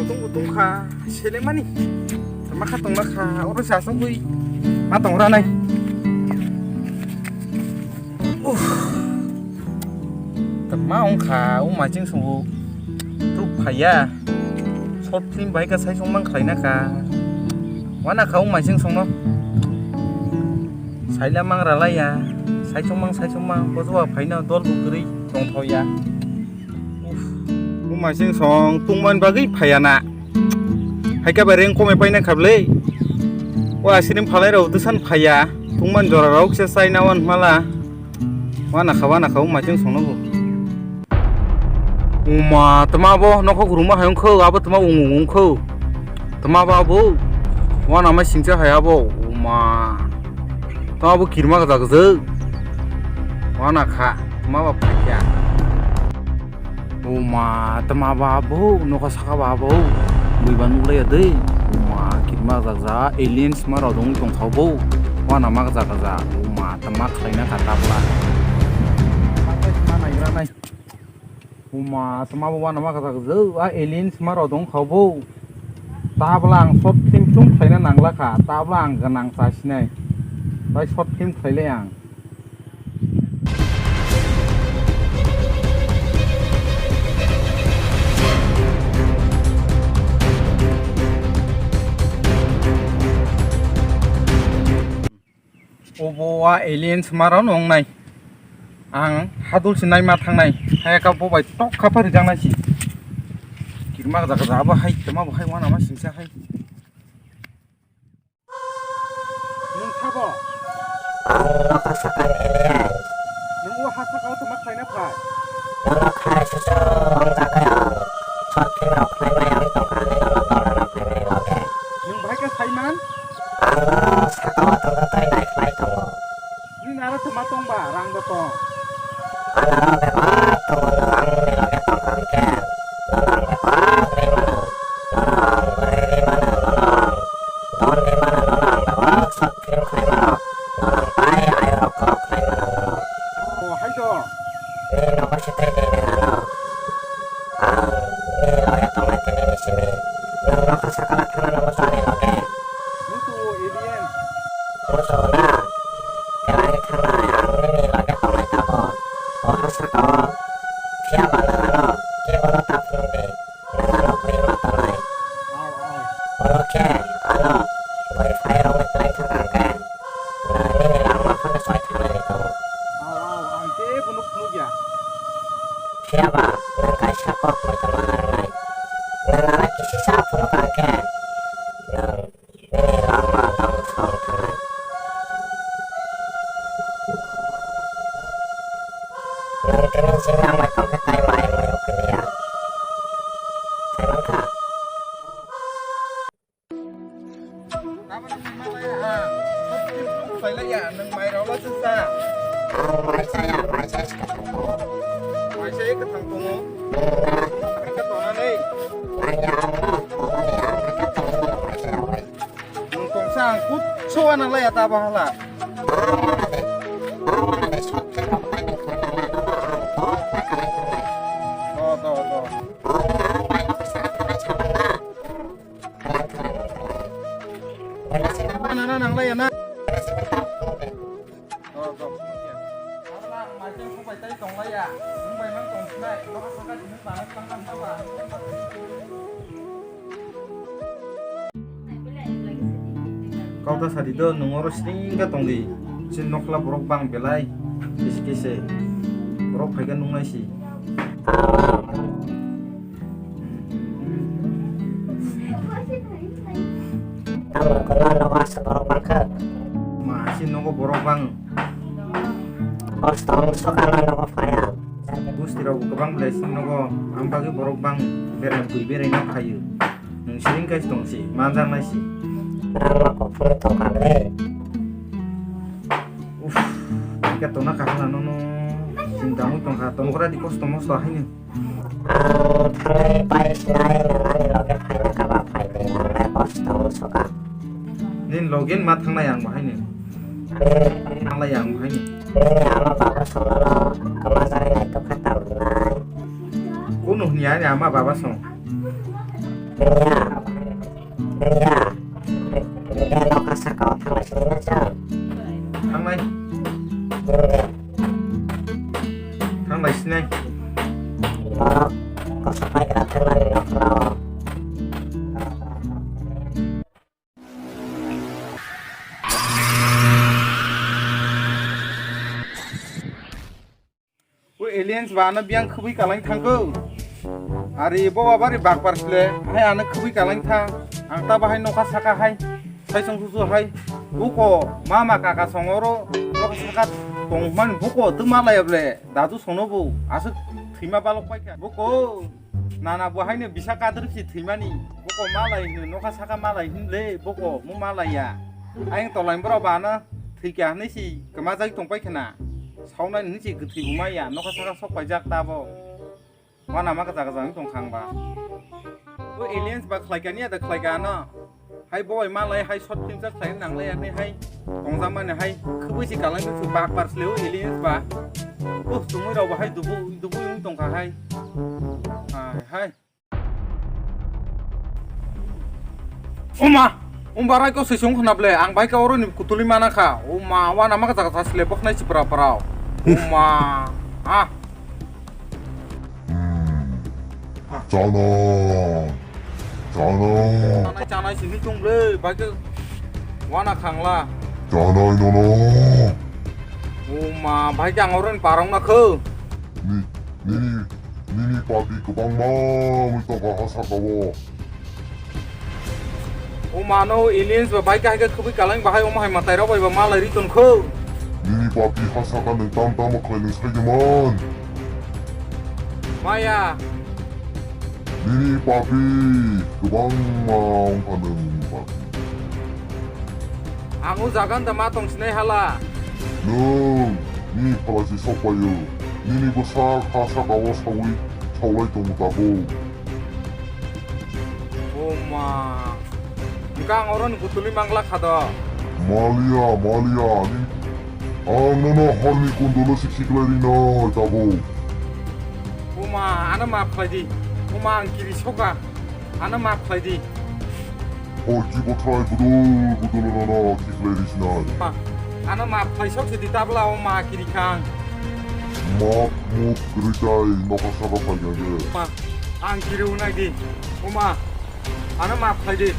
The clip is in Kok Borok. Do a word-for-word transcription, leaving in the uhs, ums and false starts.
Tungbu tungkha, selemani. Tama kha tongna kha, oro se asok bui. Ma tong ranai. Uff. Tama ongkha, o machine sungo. Proof phaiya. Short film bai ka sai song mang khlaina kha. Wana kha o machine songno. Saila mang ralaiya. Sai song mang, sai song mang. Bojoa phaina dol bukri tongthoya. Uff, bumai sing song tungmani bagwi phaiya na. Hai khe bai reng komai paina kha bwle. O asirim phalai rok tesan phaiya. Tungmani jora rok se chai na wan mala. Wana kha, wana kha, bumai sing song no bo. Uma, tama bo nokho guruma hayung kho, abo tama ung ung kho. Tama ba bo. Wana mai singcha hai abo. Uma. Tama bo kirma gajak jek. Wana kha, tama ba phaiya. Uma, tama ba bo, nokha saka ba bo. Bui ba nuklai ya dei. Uma, kirma gajak ja, aliens ma rok dong tong kha bo. Wana ma gajak ja. Uma, tama khlaina kha tabla. Uma, tama bo wana ma gajak ja. A aliens ma rok dong kha bo. Tabla ang short film chung khlaina nangla kha. Tabla ang ganang chasinai. Bai short film khlailai ang. Obo wa aliens maro nongnai. Ang hadul sinai ma thangnai. Hai ka bo bai tok kha pari jangnai si. Kirma jaga jaba hai tama bo hai wana ma singsa hai. Nwng sabo? Ang nokha sakani aliens. Nwng o ha saka o tama khlaina phai? Nono khai susu wngjakhe ang short film rok khlaimai ang tongkha ani nono dol rwna phaimani loge. Nwng bahai khe saiman? Ang nono saka o tongkha tei naikhlai tongo. Nini aro tama tongba rang bo tong. Ano bebak tongo no ang nini loge tongkha hwnkhe nono ang bebak ri mano, nono ang bwrwi ri mano, nono ang don ri mano, nono ang bebak short film khlai mano, nono ang pai ayok rok kolok khlai mano nono. O hai do. Nini nogo se tei nini ano ang nini loge tongnai tei nini simi nwng nokha sakala thangna nogo ani loge. Musu o alien. Musu na. Belai thangnai ang nini loge tongnai tabuk. O ha saka o. Phiya ba nwng ano kebono ta phunuk di. Nwng ano bwrwi ma tongnai. Ao, ao. Oro khe ano bwrwi phai rwui belai thang ang khe. Nwng nini langma phano choi thangnani tongo. Ao, ao, ang kebono phunuk ya. Phiya ba nwng kaisa kok muitu ma narwknai. Nwng ano kisisa phunuk ang khe. Nwng Nini langma tamo song thangnai. Nwng tini sing langmai tongkhe tai mai mui ukiliya. Sai mankha. Ang mai chaya, mai chaya se kathang tongo. Mai chaya kathang tongo? Nwng na. Mai khe tonani? Ang ya, ang no tonani, ang mai khe tonani, mai chaya, mai. Nwng tongsa ang kutsu wana laya ta bahala. Do, do, do. Wana na nang laya na. Kau ta sadi do, nwng oro sring khe tong di. Chini nokla borok bang belai, kisi kisi. Borok phaikhe nungnai si. Tamo kono nogo aswk borok mankha? Ma, si nogo borok bang. Kosto wng sokano nogo phaiya. Gusti rok kwbang belai si nogo, ang bagwi borok bang berai bui berai no phaio. Nwng siring khe tong si, manjak nai si. Ang ma kok phuru tongkha le. Uff, ika tongna kahana nono. Sing tangwi tongkha, tongkra di kosto mosto haino. Ang thangnai pai sinai nwng ani loge phaina kha ba phai di, ang nai kosto wng sokha. Nini loge ma thangnai ang bahai ni. Thangnai ang bahai ni. Nini ama baba song nono kwma jagwi naitok kha tamo nai. Kunu hwnwi ani ama baba song. Nini ya, nini ya, nini ya nokha saka o thanglai sini na chwng. Thanglai. Nini. Thanglai sinai. Borok kosa pai gra thanglani nokha o. O aliens ba ano biyang khwbwi kalai thangkho. Ari bo baba ri bakpar sle, hai ano khwbwi kalai thang. Ang ta bahai nokha saka hai, sai song susu hai. Buko mama kaka songoro nokha saka tongmani buko tuma laya ble. Dadu sono bo aswk thwima balok paikha. Buko nana bo haino bisa kadrwk si thwimani. Buko malai hino nokha saka malai hinle buko mo malai ya. Ayang tolai borok ba ano thwikha hinwi si kwmajak tong paikha na. Saunani hinwi si kwthwi bo maya nokha saka sok paijak tabo. Wana ma kwchak kwchak wng tong kha ang ba. O aliens ba khlai kani ya da khlai ka ano. Hai bowai malai hai short film jak khlai nang lai ani hai. Tongja mani hai khubui si kalang su bak par sleo aliens ba. O sumui rok ba hai dubu dubu wng tong kha hai. Hai hai. Oma! Umba rai ko soi song khna ble, ang bai ka oro ni kutuli mana kha. Oma, wana ma ka jaga thas le boknai si pra pra. Uma. Ah. Hmm. Chana. Chana. Chanai chanai sini tung ble, bai ka wana khangla. Chanai nono. Uma, bai ka ang oro ni parong na kho. Ni, nini, nini papi kwbangma wngwi tongkha ha sakao. O mano aliens ba bai kahai khe khubui kaleng bahai omo hai mwtai rok bai ba malai ri tongkho. Nini papi ha saka nwng tam tamo khlai nwng sai de man. Maya. Nini papi kwbangma wngkha nwng nini papi. Ang o jaga da ma tong sinai hala. Nwng nini phalai si sok paio. Nini bwsa ha saka o saui saulai tongo tabuk. O ma. Hwnkhe ang oro ni kutuli mangla kha do. Maliya, maliya, ni, ang nono horni kundulo si khiklai rinai tabuk. O ma, ano maaf khlai di. O ma, ang kiri soka. Ano maaf khlai di. Hor ki bothrai budul budul nono khiklai ri sinai. Ma, ano maaf khlai sok se di tabla o ma kiri khang. Maaf muk kwrwi tai nokha saka phai kha khe. Ma, ang kiri unai di. O ma, ano maaf khlai di.